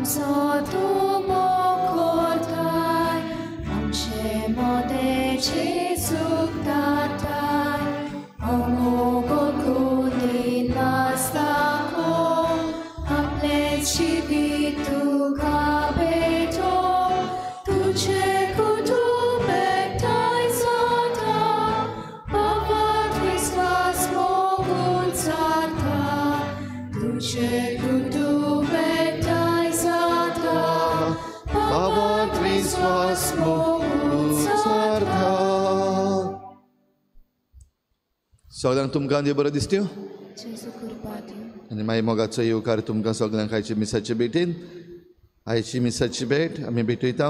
आमचो तूं मोग कोरताय, आमचे मोदें जेजूक धाडटाय. अमोग कोणी नासता कोण, आपलें जिवीत तुका भेटोवंक. तुजें कुटुंब एकठांय जाता, बाबा क्रिस्मस मोगून जाता. तुजें कुटुंब एकठांय जाता, बाबा क्रिस्मस मोगून जाता. सगळ्यांक तुमकां देव बरो दिसत्यो जेजू कृपा दिवं. आनी मागीर मोगाचो येवकार तुमकां सगळ्यांक आयची मिसाचे भेटीन. आयची मिसाची भेट आमी भेटयता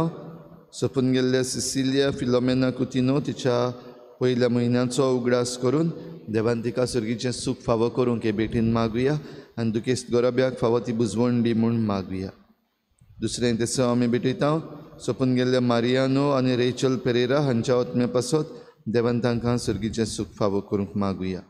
सोंपून गेल्ल्या सिसिलिया फिलोमेना कुतिनो तिच्या पयल्या म्हयन्याचो उगडास करून देवान तिका सर्गीचें सूख फावो करूंक हे भेटीन मागुया आनी दुखेस्त गोरब्याक फावो ती बुजवण दी म्हूण मागुया. दुसरें तेसो आमी भेटयता सोंपून गेल्ल्या मारियानो आनी रेचल पेरेरा हांच्या आत्म्या पासत देवान तांकां सर्गीचें सूख फावो करूंक मागुया.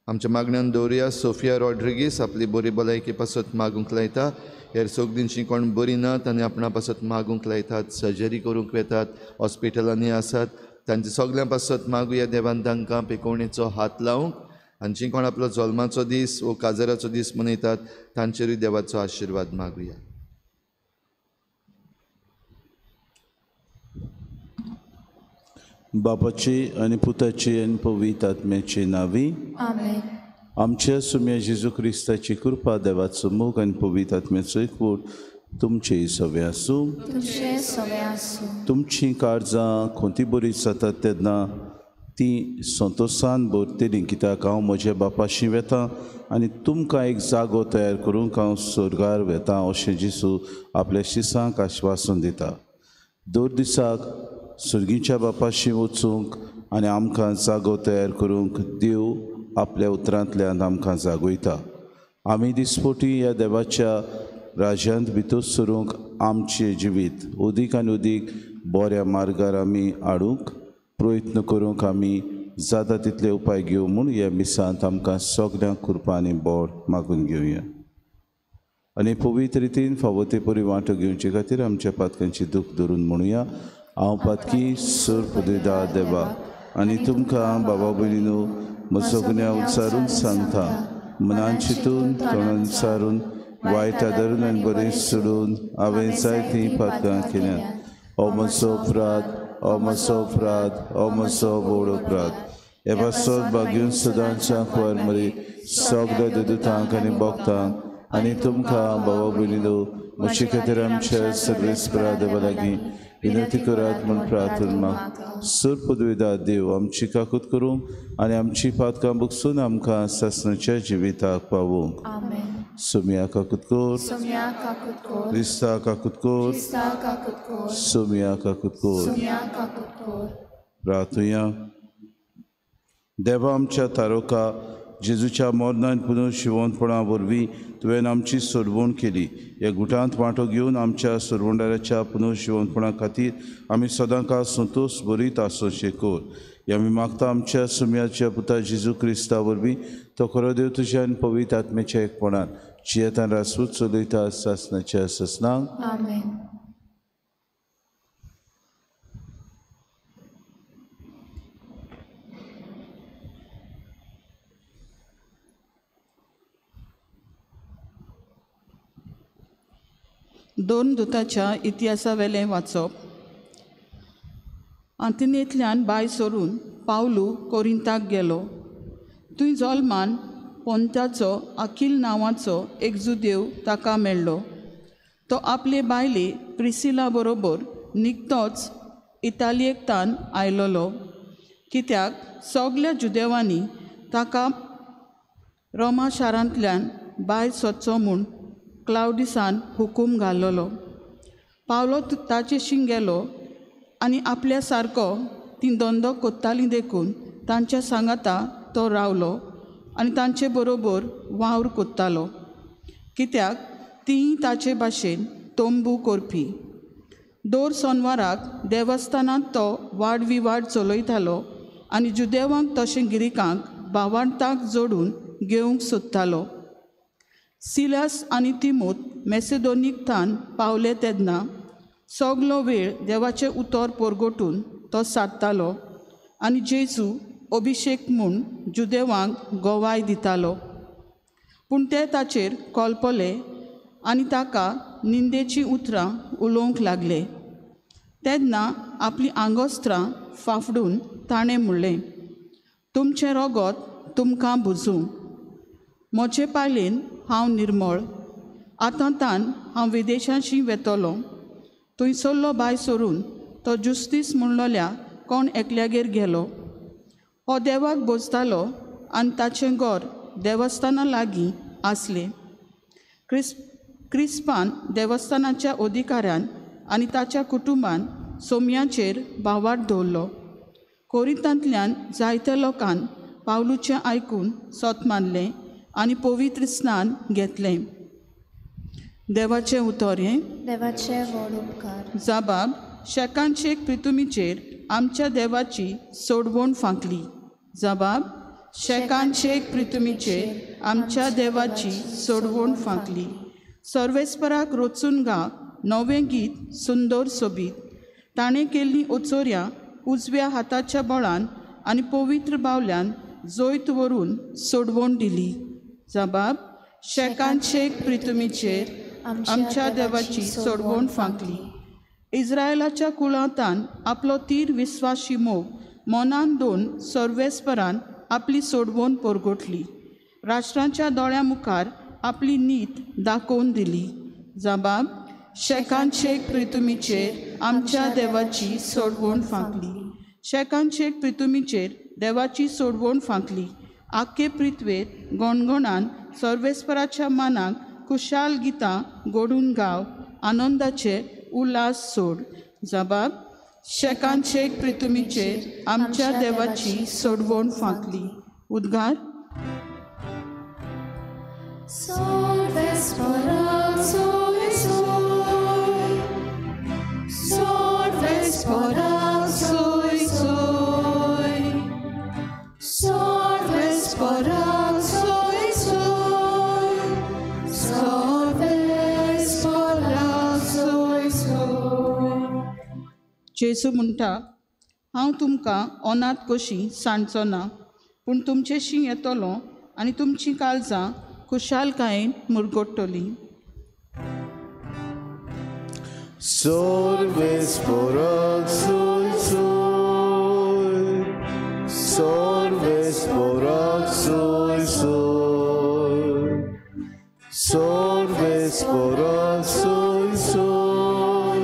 आमच्या मागण्यान दवरुया सोफिया रॉड्रिगीस आपली बरी भलायकी पासत मागूंक लायता. हेर सगळींची कोण बरी नात आनी आपणा पासत मागूंक लायतात, सर्जरी करूंक वेतात, हॉस्पिटलांनी आसात, तांचे सगळ्यां पासत मागुया देवान तांकां पेकोवणेचो हात लावंक. आनी जीं कोण आपलो जल्माचो दीस वो काजाराचो दीस मनयतात तांचेरूय देवाचो आशिर्वाद मागुया. बापाची आनी पुताची आनी पवित्र आत्म्याची नांवी आमेन. आमच्या सुम्या जेजू क्रिस्ताची कृपा, देवाचो मोग आनी पवित्र आत्म्याचो एकवट तुमचेय सवे आसूं. तुमचें सवें आसूं. तुमचीं काळजां खोंती बरी जातात तेन्ना ती संतोशान भरतली, कित्याक हांव म्हज्या बापाशी वेता आनी तुमकां एक जागो तयार करूंक हांव स्वर्गार वेता अशें जेजू आपल्या शिसांक आश्वासन दिता. दर दिसाक सुर्गीच्या बापाशी वचूंक आनी आमकां जागो तयार करूंक देव आपल्या उतरांतल्यान आमकां जागयता. आमी दिसपोटी ह्या देवाच्या राज्यांत भितर सरूंक आमचें जिवीत अदीक आनी अदीक बऱ्या मार्गार आमी हाडूंक प्रयत्न करूंक आमी जाता तितले उपाय घेवं म्हूण ह्या मिसांत आमकां सगळ्यांक कृपा आनी बोड मागून घेवया. आनी पवित्र रितीन फावो ते परी वांटो घेवचे खातीर आमच्या पातकांची दूख धरून म्हणुया. हांव पातकी सोर पुदयता देवा आनी तुमकां बाबा भयणीनो म्हजो गुन्यांव उच्चारून सांगता, मनान चिंतून तोंडान सारून वायट आदरून आनी बरें सोडून हांवें जायतीं पातकां केल्यात. हो म्हजो अपराध, हो म्हजो अपराध, हो म्हजो व्हड अपराध. हे पासत भाग्यून सदांच्या कुंवर मरी सगळ्या देदुतांक आनी भक्तांक आनी तुमकां बाबा भयणीनो म्हजे खातीर आमच्या सर्वेस्परा देवा लागीं विनंती करात म्हूण प्रार्थना माग. सर पदवीदा देव आमची काकूत करूंक आनी आमची पातकां बगसून आमकां सासणाच्या जिविताक पावोवंक. आमेन. सोमिया काकूत कर, सोम्या काकूत कोर, क्रिस्ता काकूत कर, क्रिस्ता काकूत कोर, सोमिया काकूत कर. सोम्या काकूत कोर. प्रार्थुया. देवा आमच्या तारोका जेजूच्या मरणान पुनर्जिवंतपणा वरवीं तुवें आमची सोडवण केली. ह्या गुटांत वांटो घेवन आमच्या सोडवणदाराच्या पुनर्जिवंतपणा खातीर आमी सदांकाळ संतोश बरीत आसोचें कर. हे आमी मागता आमच्या सुम्याच्या पुता जेजू क्रिस्ता वरवीं, तो खरो देव तुज्या आनी पवित्र आत्म्याच्या एकपणान जियेतान रासूच चलयता सासणाच्या सासणाक. आमेन. दोन दुताच्या इतिहासावेलें वाचप. आंतिनेंतल्यान भायर सरून पावलू कोरिंताक गेलो. थंय जोल्मान पोंताचो अखील नांवाचो एक जुदेव ताका मेळ्ळो. तो आपले बायले प्रिसिला बरोबर निकतोच इतालियेकतान आयलोलो, कित्याक सगल्या जुदेवांनी ताका रोमा शारांतल्यान भायर सरचो म्हूण क्लावडिसान हुकूम घाल्लोलो. पावलो ताचेशी गेलो आनी आपल्या सारको ती धंदो कोत्ताली देखून तांच्या सांगाता तो रावलो आनी तांचे बरोबर वावर कोत्तालो, कित्याक तीं ताचे भाशेन तंबू करपी. दर सोनवाराक देवस्थानांत तो वादविवाद चलयतालो आनी जुदेवांक तशें गिरिकांक भावार्थाक जोडून घेवंक सोदतालो. सिलास आनी तिमोत मेसेदोनीकतान पावले तेन्ना सगलो वेळ देवाचें उतर पोरगोटून तो सादतालो आनी जेजू अभिशेक म्हूण जुदेवांक गोवाय दितालो. पूण ते ताचेर कोलपले आनी ताका निंदेचीं उतरां उलोवंक लागले. तेन्ना आपलीं आंगोस्त्रां फाफडून ताणें म्हणलें, तुमचें रोगोत तुमकां बुजूं, म्हजे पायलेन हांव निर्मळ. आतां तान हांव विदेशांशी वेतलो. थंयसरलो बाय सोडून तो जुस्तीस म्हणलोल्या कोण एकल्यागेर गेलो. हो देवाक बोजतालो आनी ताचें घर देवस्थाना लागीं आसलें. क्रिस्पान देवस्थानाच्या अधिकाऱ्यान आनी ताच्या कुटुंबान सोम्याचेर भावार्थ दवरलो. कोरिंतांतल्यान जायत्या लोकान पावलूचें आयकून सोत मानलें आनी पवित्र स्नान घेतलें. देवाचें उतर हें देवाचे व्हड उपकार. जाबाब शेकानशेक प्रितुमीचेर आमच्या देवाची सोडवण फांकली. जबाब शेकानशेक प्रितुमीचेर आमच्या देवाची सोडवण फांकली. सर्वेस्पराक रोचून गा नवें गीत सुंदर सोबीत. ताणें केल्लीं ओचोऱ्यां उजव्या हाताच्या बळान आनी पवित्र बावल्यान जैत व्हरून सोडवण दिली. जबाब शेकानशेक प्रितुमीचेर आमच्या देवाची सोडवण फांकली. इस्रायलाच्या कुळांतान आपलो तीर विस्वाशी मोग मनान दोन सर्वेस्परान आपली सोडवण परगटली. राष्ट्रांच्या दोळ्यां मुखार आपली नीत दाखोवन दिली. जबाब शेकानशेक प्रितुमीचेर आमच्या देवाची सोडवण फांकली. शेकानशेक प्रितुमीचेर देवाची सोडवण फांकली. आख्खे प्रिथवेर गणगणान सर्वेस्पराच्या मानाक खुशाल गितां गोडून गाव, आनंदाचे उल्हास सोड. जबाब शेकानशेक प्रितुमीचेर आमच्या देवाची सोडवण फांकली. उद्गार जेजू म्हणटा, हांव तुमकां अनाथ कशी सांडचो ना, पूण तुमचेशी येतलो आनी तुमचीं काळजां खुशालकायेन मुरगोट्टलीं. सर्वेस्पराक सोय सोय, सर्वेस्पराक सोय सोय, सर्वेस्पराक सोय सोय,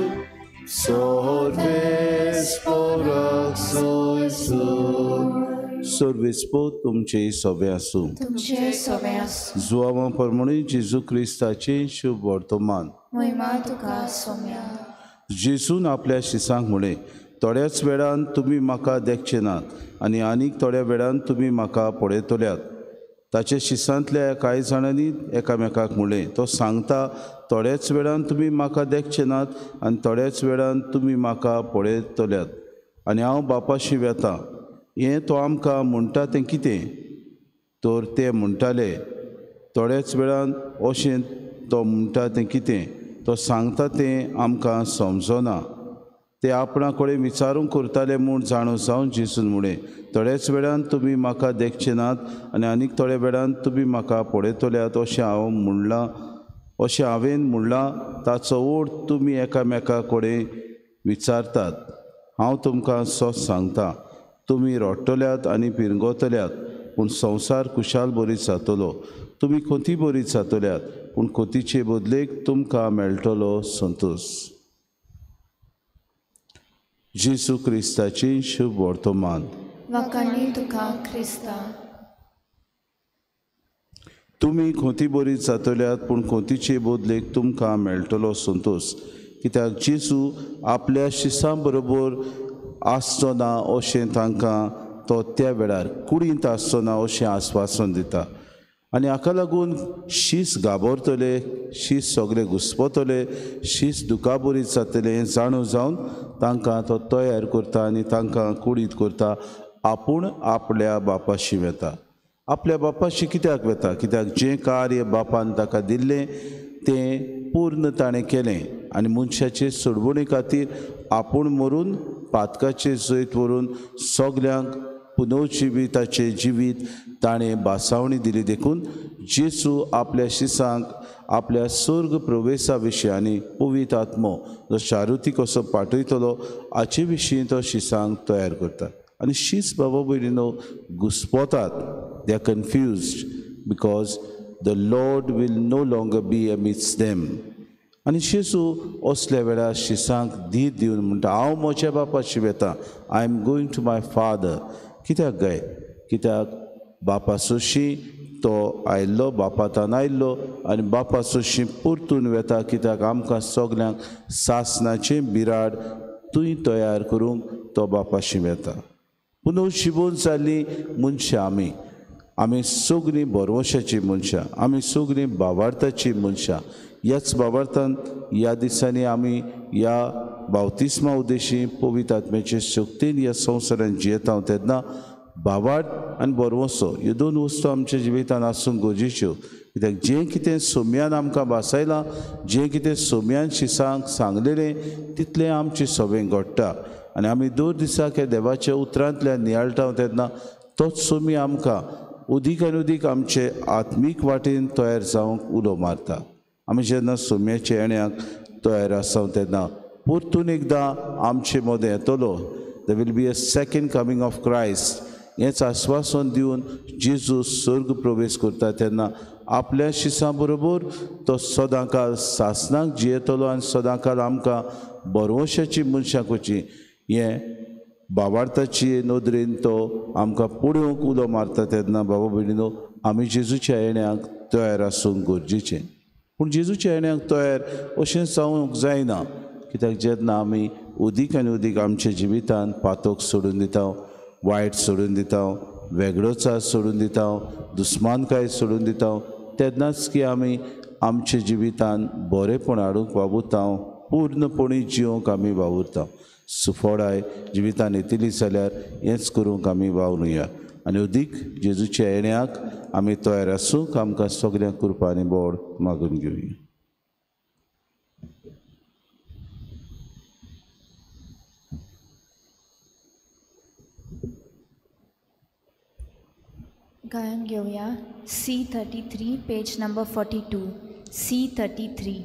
सर्वेस्पराक सोय सोय. सर्वेस्पर तुमचे सोबे आसूं. तुमचे सोबे आसूं. जुआवा प्रमाणे जेजू क्रिस्ताचें शुभ वर्तमान. महिमा तुका सोम्या. जेजून आपल्या शिसांक म्हळें, थोड्याच वेळान तुमी म्हाका देखचे नात आनी आनीक थोड्या वेळान तुमी म्हाका पळयतल्यात. ताचे शिसांतल्या कांय जाणांनी एकामेकाक म्हळें, तो सांगता थोड्याच वेळान तुमी म्हाका देखचे नात आनी थोड्याच वेळान तुमी म्हाका पळयतल्यात आनी हांव बापाशी वेता. हें तो आमकां म्हणटा तें कितें? तर ते म्हणटाले, थोड्याच वेळान अशें तो म्हणटा तें कितें? तो सांगता तें आमकां समजना. ते आपणा कडेन विचारूंक करताले म्हूण जाणो जावन जेजून म्हळें, थोड्याच वेळान तुमी म्हाका देखचे नात आनी आनीक थोड्या वेळान तुमी म्हाका पळयतल्यात अशें हांव म्हणलां, अशें हांवें म्हणलां. ताचो ओड तुमी एकामेका कडेन विचारतात. हांव तुमकां सत सांगता, तुमी रडटल्यात आनी पिरंगतल्यात, पूण संवसार खुशाल बरीत जातलो. तुमी खोती बरीत जातल्यात, पूण खोतीचे बदलेक तुमकां मेळटलो संतोश. जेजू क्रिस्ताचें शुभ वर्तमान. वाखाणी तुका क्रिस्ता. तुमी खोती बरीत जातल्यात, पूण खोतीचे बदलेक तुमकां मेळटलो संतोश. कित्याक जेजू आपल्या शिसां बरोबर आसचो ना अशें तांकां तो त्या वेळार कुडींत आसचो ना अशें आस्वासन दिता. आनी हाका लागून शीस घाबरतले, शीस सगळे घुस्पतले, शीस दुखाबरीत जातले हें जाणो जावन तांकां तो तयार करता आनी तांकां कुडींत करता. आपूण आपल्या बापाशी वेता, आपल्या बापाशी कित्याक वेता? कित्याक जें कार्य बापान ताका दिल्लें तें पूर्ण ताणें केलें आनी मनशाचे सोडवणे खातीर आपूण मरून पातकाचें जैत व्हरून सगल्यांक पुनर्जिविताचें जिवीत ताणें भासावणी दिली. देखून जेजू आपल्या शिसांक आपल्या स्वर्ग प्रवेशा विशीं आनी पवित्र आत्मो जो शारुती कसो पाठयतलो हाचे विशीं तो शिसांक तयार करता. आनी शीस बाबा भयणीनो घुस्पोतात. They are confused because the Lord will no longer be amidst them. आनी जेजू असल्या वेळार शिसांक धीर दिवन म्हणटा, हांव म्हज्या बापाशी वेता, I am going to my father. कित्याक गाय? कित्याक बापा सोशी तो आयिल्लो, बापातान आयिल्लो आनी बापा सोशी परतून वेता. कित्याक आमकां सगल्यांक सासणाचें बिराड थंय तयार करूंक तो बापाशी वेता. पुनर्जिवन जाल्लीं मनशां आमी, आमी सगळीं भरवशाचीं मनशां, आमी सगळीं भावार्थाचीं मनशां. ह्याच भावार्थान ह्या दिसांनी आमी ह्या बावतिस्मा उद्देशी पवित्र आत्म्याचे शक्तीन ह्या संवसारान जियेता तेन्ना भावार्थ आनी भरवंसो ह्यो दोन वस्तू आमच्या जिवितान आसूंक गरजेच्यो. कित्याक जें कितें सोम्यान आमकां भासायलां, जें कितें सोम्यान शिसांक सांगलेलें तितलें आमचें सगळें घडटा. आनी आमी दर दिसाक ह्या देवाच्या उतरांतल्यान नियाळटा तेन्ना तोच सोमी आमकां उदीक आनी उदीक आमचे आत्मीक वाटेन तयार जावंक उलो मारता. आमी जेन्ना सोम्याच्या येण्याक तयार आसा तेन्ना परतून एकदां आमचे मदें येतलो. There will be a second coming of Christ. हेंच आस्वासन दिवन जेजू स्वर्ग प्रवेश करता तेन्ना आपल्या शिसां बरोबर तो सदांकाल सासणाक जियेतलो आनी सदांकाल आमकां भरवंशाची मनशां करची हें भावार्थाची नदरेन तो आमकां पळोवंक उलो मारता. तेन्ना बाबा भयणीनो आमी जेजूच्या येण्याक तयार आसूंक गरजेचें. पूण जेजूच्या येण्याक तयार अशें जावंक जायना. कित्याक जेन्ना आमी उदीक आनी उदीक आमच्या जिवितान पातक सोडून दिता, वायट सोडून दिता, वेगळोचार सोडून दिता, दुस्मानकाय सोडून दिता, तेन्नाच की आमी आमच्या जिवितान बरेंपण हाडूंक वावुरता, पूर्णपणी जिवंक आमी वावुरता. सुफोडाय जिवितान येतली जाल्यार हेंच करूंक आमी वावरुया आनी अदीक जेजूच्या येण्याक आमी तयार आसूंक आमकां सगळ्यांक कृपा आनी बोड मागून घेवया. गायन घेवया C33 page number 42. C33.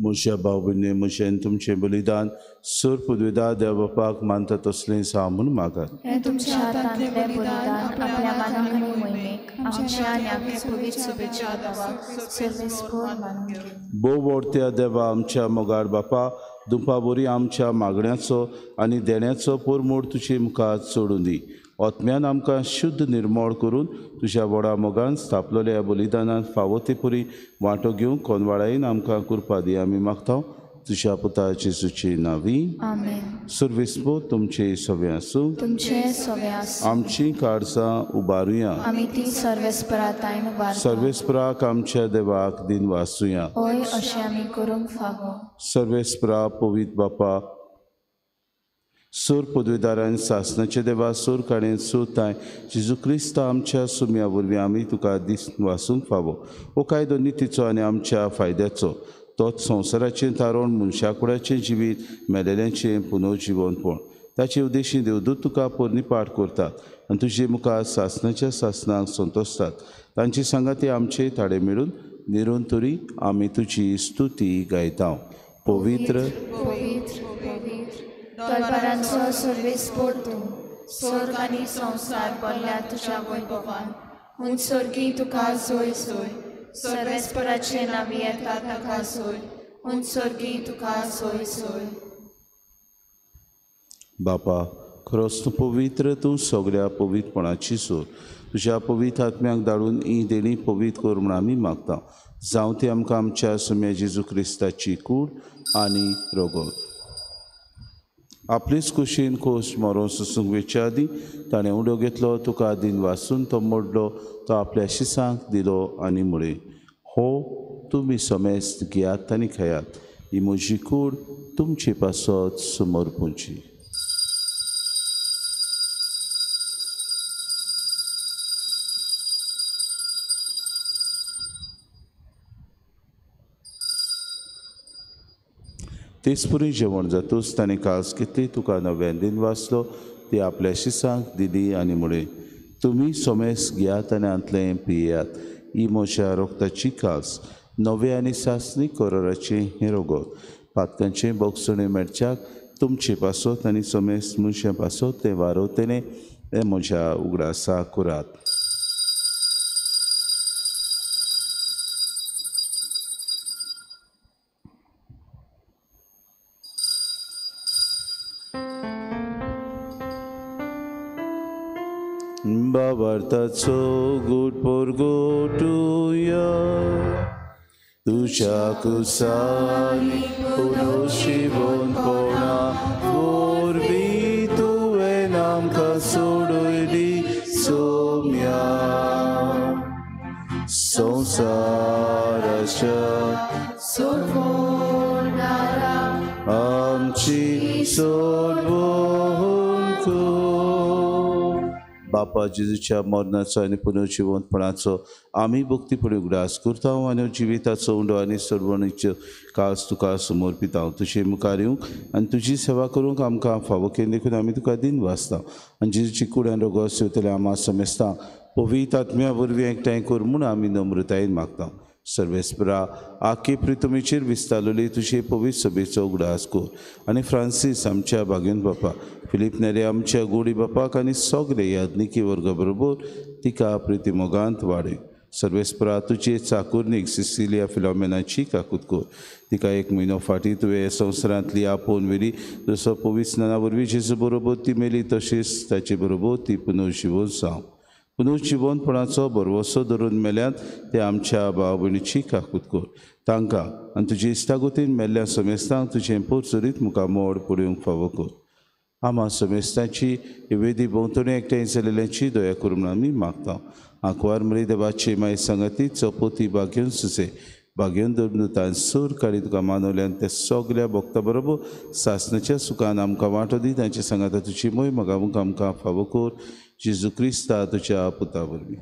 म्हज्या भाव भयणी म्हजें तुमचें बलिदान सर पुदविदा देव बापाक मानता तसलें सा म्हूण मागात. तुमच्या हातांतलें बलिदान आपल्या मानाक आनी मोहिमेक आमच्या आनी आपल्या पवित्र सभेच्या देवाक सर्वेस्पर मानून घेवं. भोव व्हडत्या देवा आमच्या मोगाळ बापा, दुपां वरी आमच्या मागण्याचो आनी देण्याचो पोरमोड तुजे मुखार चडूं दी. आत्म्यान आमकां शुद्ध निर्मळ करून तुज्या व्हडा मोगान स्थापलेल्या ह्या बलिदानान फावो ते परी वांटो घेवंक कोनवाळायेन आमकां कृपा दी. आमी मागता तुज्या पुता जेजूचे नांवी. आमेन. सर्वेस्पर तुमचे सगळें आसूं. तुमचे सगळें आसूं. आमची काळजां उबारुया. आमी ती सर्वेस्परा ताईन उबारता. सर्वेस्पराक आमच्या देवाक दिन वाचुया. हय, अशें आमी करूंक फावो. सर्वेस्परा पवित्र बापा, सूर पदवीदारान सासनाचे देवा सूर काणेन सूर ताय जेजू क्रिस्त आमच्या सुम्या वरवीं आमी तुका दीस वासूंक फावो. हो कायदो नितीचो आनी आमच्या फायद्याचो, तोच संवसाराचें तारण, मनशाकुडाचें जिवीत, मेलेल्यांचें पुनर्जिवनपण. ताचे उद्देशी देवदूत तुका पोरणी पाठ करतात आनी तुजे मुखार सासनाच्या सासनाक संतोसतात. तांची सांगाती आमचे थाडे मेळून निरंतरी आमी तुजी स्तुती गायता. पवित्र पवित्र पवित्र दरबारांचो सर्वेस्पोर तूं, स्वर्ग आनी संवसार भरल्या तुज्या वैभवान. हून स्वर्गी तुका सोय सोय, सर्वेस्पराचे नांव येता ताका सोय, हून स्वर्गी तुका सोय सोय. बापा, खरोच तूं पवित्र, तूं सगळ्या पवित्रपणाची सूर. तुज्या पवित्र आत्म्याक धाडून ही देणी पवित्र कर म्हूण आमी मागता. जावं ती आमकां आमच्या सुम्या जेजू क्रिस्ताची कूड आनी रोगत. आपलेच कुशीन खोस मरोन सोसूंक वेच्या आदीं ताणें उडो घेतलो, तुका दिन वासून तो मोडलो, तो आपल्या शिसांक दिलो आनी म्हळें, हो तुमी समेस्त घेयात आनी खेयात, ही म्हजी कूड तुमचे पासत समर्पूंची. तेचपुरी जेवण जातूच ताणें कास घेतली, तुका नव्यान दिन वाचलो, ती आपल्या शिसांक दिली आनी म्हळें, तुमी सोमेस घेयात आनी हांतलें पियेयात, ही म्हज्या रोगताची कास, नवे आनी सासणी कराराचें हें रोगत. पातकांचें बोगसणें मेळच्याक तुमचे पासत आनी सोमेस मनशां पासत तें वारवतलें हें म्हज्या उगडासा करात. बाबार्थाचो गुट पोरगोटुया तुज्या कुसानी पुनर्जिवनपणा वरवीं तुवें आमकां सोडयली सोम्या. संवसाराच्या सोडवणारा आमची सोडवण कर. बापा, जेजूच्या मरणाचो आनी पुनर्जिवनपणाचो आमी भक्तीपणी उगडास करता आनी जिविताचो उंडो आनी सोडवणीच्यो कास तुका समर्पिता. तुजे मुखार येवंक आनी तुजी सेवा करूंक आमकां फावो केली देखून आमी तुका दिन वाचता. आनी जेजूची कूड आनी रोगोस येवतले आमा समेस्ता पवित्र आत्म्या वरवीं एकठांय कर म्हूण आमी नम्रतायेन मागता. सर्वेस्परा, आखे प्रितमीचेर विस्तारलेली तुजे पवित्र सभेचो उगडास कर आनी फ्रांसीस आमच्या भाग्यन बापा, फिलीप नेरे आमच्या गोडी बापाक आनी सगळे याज्ञिकी वर्गा बरोबर तिका प्रितीमोगांत वाडय. सर्वेस्परा, तुजे चाकुरनीक सिसिलिया फिलोमेनाची काकूत कर. तिका एक म्हयनो फाटीं तुवें संवसारांतली आपोवन व्हेली, जसो पवित्र स्नाना वरवीं जेजू बरोबर ती मेली तशेंच ताचे बरोबर ती पुनर्जिवन जावं. पुनर्जिवनपणाचो भरवसो धरून मेल्यात ते आमच्या भाव भयणीची काकूत कर. तांकां आनी तुजे इश्टागतीन मेल्ल्या समेस्तांक तुजें पोरचरीत मुखार मोड पडोवंक फावो कर. आमा समेस्तांची वेदी भोंवतणी एकठांय जाल्ल्याची दया करूं म्हूण आमी मागता. आंकवार मरी देवाची माय सांगाती चपोती भाग्योन सुसे भाग्योन दर्दुतान सूर काडी तुका मानवल्यान ते सगल्या भक्ता बरोबर सासनाच्या सुखान आमकां वांटो दी. तांचे सांगाता तुजी मोय मगामूक आमकां फावो कर. जेजू क्रिस्ता तुज्या पुता वरवीं,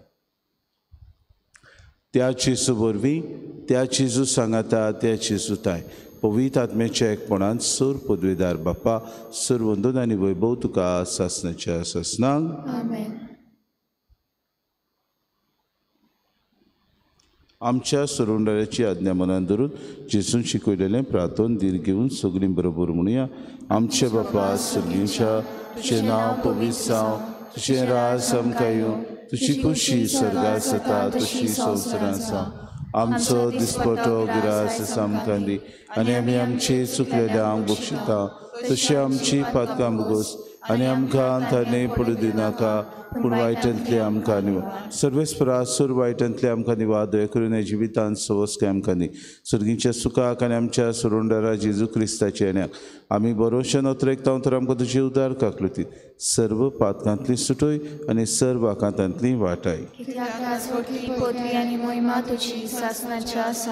त्या जेजू वरवीं, त्या जेजू सांगाता, त्या जेजू ताय पवित्र आत्म्याच्या एकपणान सूर पदवीदार बापा, सूर वंदन आनी वैभव तुका सासनाच्या सासनाक. आमेन. आमच्या सरुंडाऱ्याची आज्ञा मनान धरून जेजून शिकयलेलें प्रार्थन धीर घेवन सगळीं बरोबर म्हणुया. आमच्या बापा सर्गीच्या, तुजें नांव पवित्र जावं, तुजें राज आमकां येवं, तुजी खुशी स्वर्गार जाता तशी संवसारांत जावं. आमचो दिसपटो गिरास आमकां दी आनी आमी आमचे चुकलेल्यांक बक्षिता तशी आमची पातकां भोगोस आनी आमकां अंताने पडूं दिनाका, पूण वायटांतले आमकां निवा. सर्वेस्परा, सूर वायटांतले आमकां निवा, दया करून ह्या जिवितांत सवस्काय आमकां दी. सर्गीच्या सुखाक आनी आमच्या सुरुंडारा जेजू क्रिस्ताच्या येण्याक आमी बरोवच्या नोत्रेकता तर आमकां तुजी उदार काकलुती सर्व पातकांतली सुटय आनी सर्व आकांतांतली वाटाय.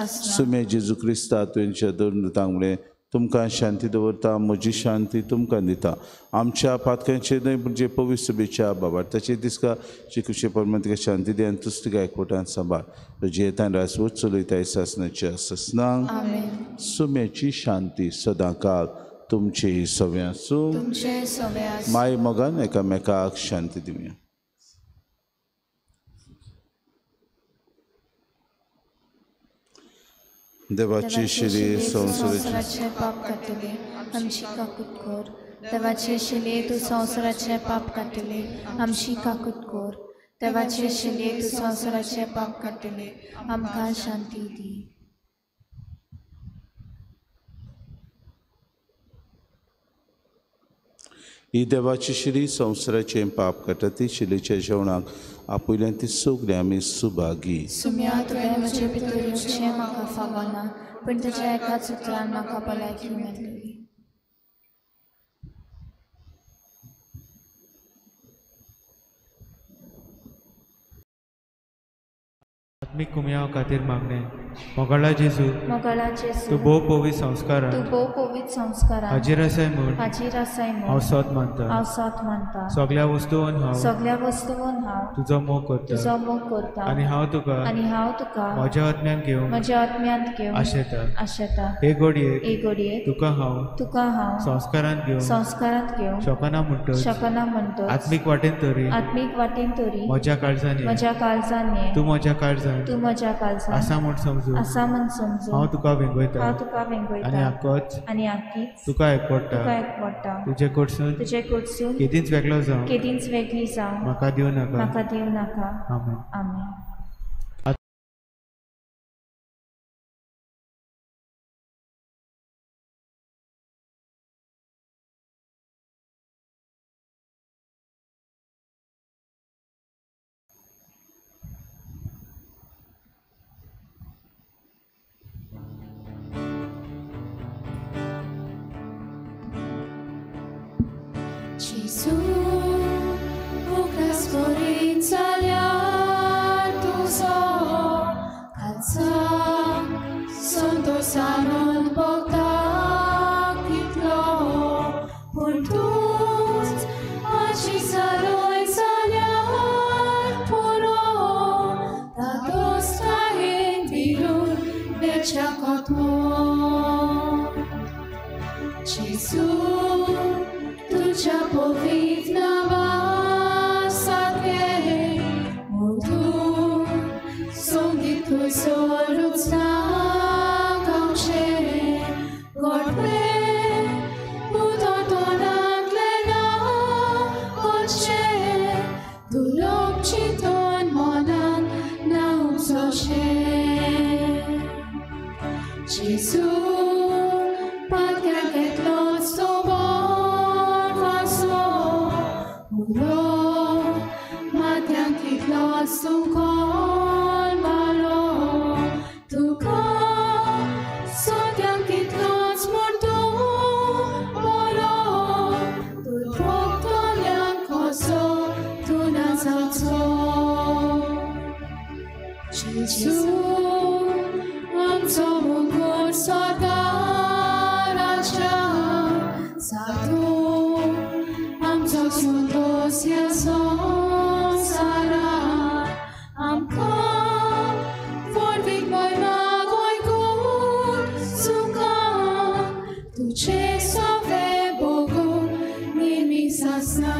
सुमे जेजू क्रिस्ता तुवेंच्या दोन दुतांक म्हळें, तुमकां शांती दवरता, म्हजी शांती तुमकां दिता. आमच्या पातकांचेर न्हय पूण जे पवित्र सभेच्या बाबार्थाचेर दिसका चिकुशे प्रमाण तिका शांती दी आनी तुज तिका एकवटान सांबाळ. तुजें राजवट चलयताय सासनाच्या ससनांक. सुम्याची शांती सदांकाळ तुमचे सवे आसूं. माय मोगान एकामेकाक शांती दिवया. देवाची शिरी संवसाराचे पाप काडटले आमची काकूत कर. देवाचे शिले तूं संवसाराचे पाप काडटले आमची काकूत कर. देवाचे शिले तूं संवसाराचे पाप काडटले आमकां शांती दी. ही देवाची शिरी संवसाराचें पाप काडटा ती शिलेच्या जेवणाक आपयल्यान ती सगळीं आमी सुभागी. सुम्या तुवें म्हजे भितर येवचें म्हाका फावना, पूण तुज्या एकाच उतरान म्हाका भलायकी मेळटली. आत्मीक कुमयाव खातीर मागणें. मोगाळा जेजू, मोगाळा जेजू, तूं भोव पवित्र संस्कारान, तूं भोव पवित्र संस्कारान हाजीर आसाय म्हूण, हाजीर आसाय म्हूण हांव सोद मानता, हांव सोद मानता. सगळ्या वस्तून हांव, सगळ्या वस्तून हांव तुजो मोग करता, तुजो मोग करता. आनी हांव तुका, आनी हांव तुका म्हज्या आत्म्यान घेवंक, म्हज्या आत्म्यांत घेवंक आशेता, आशेता. हे घडयेक, हे घडयेक तुका हांव, तुका हांव संस्कारांत घेवंक, संस्कारांत घेवंक शकना म्हणटच, शकना म्हणटच आत्मीक वाटेन तरी, आत्मीक वाटेन तरी म्हज्या काळजान, म्हज्या काळजान तूं म्हज्या काळजान, तूं म्हज्या काळजान आसा म्हूण समजून, आसा म्हूण समजून हांव तुका वेंगयता, हांव तुका वेंगयता. आनी आकोच, आनी आकीच तुका एकवटा, तुका एकवटा. तुजे कडसून, तुजे कडसून केदींच वेगळो जावं, केदींच वेगळी जावं म्हाका दिवं नाका, म्हाका दिवं नाका. आमेन. आमेन. Gesù, ukas korin salyar tuzo, kalsa, santo sanon bogda kitlo, puntus, aci saloy salyar puro, dados kain dirun vechakotmo. Gesù, तुझ्या पवित्र नांवासारकें मधुर संगीत थंयसरूच ना गावचें गोडवें उदक तोंडांतलें ना वचचें दुर्लभ चिंतन मनान ना उपजचें. जेजू पात्याक येतलोच तो sungkol malo tuka sodyang kitlos murto boro turpoktolyang koso tunazatso. Jesu amso mukur sodaraja satu amso sundos yaso sara. Amkam forvik moy kur sukam tuche sove bogo nimisasna.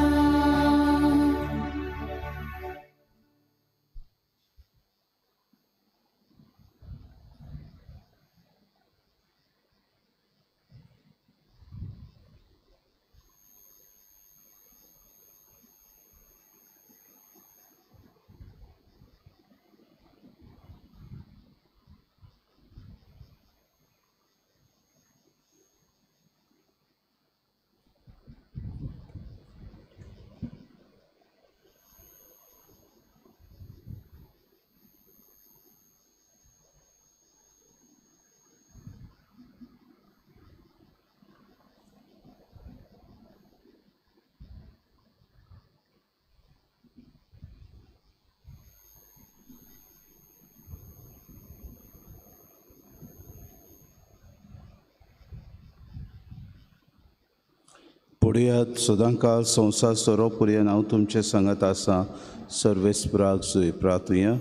पळयात सदांकाळ संवसार सोरो पर्यंत हांव तुमचे सांगत आसा. सर्वेस्पराक जोय प्रार्थुया.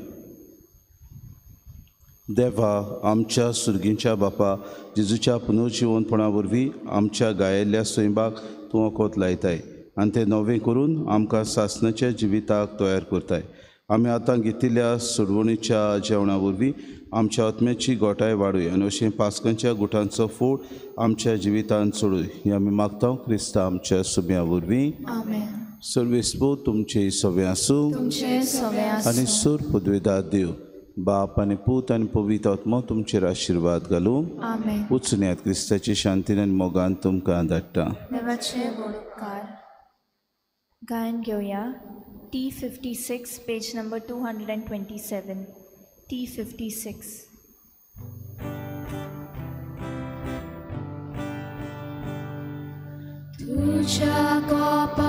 देवा आमच्या सुर्गींच्या बापा, जेजूच्या पुनर्जिवनपणा वरवीं आमच्या गायिल्ल्या सैमाक तूं वखद लायताय आनी तें नवें करून आमकां सासणाच्या जिविताक तयार करताय. आमी आतां घेतिल्ल्या सोडवणीच्या जेवणा वरवीं आमच्या आत्म्याची गोठाय वाडूय आनी अशें पास्कांच्या गुटांचो फोड आमच्या जिवितांत सोडूय. हें आमी मागता क्रिस्ता आमच्या सुब्या वरवीं. सर्वेस्पो तुमचे सगळें आसूं आनी सूर पदवेदार देव बाप आनी पूत आनी पवित्र आत्मो तुमचेर आशिर्वाद घालूं. वचुन्यात क्रिस्ताची शांतीन आनी मोगान तुमकां धाडटा. गायन घेवया T56 page number 227. T56. तुझ्या कोपा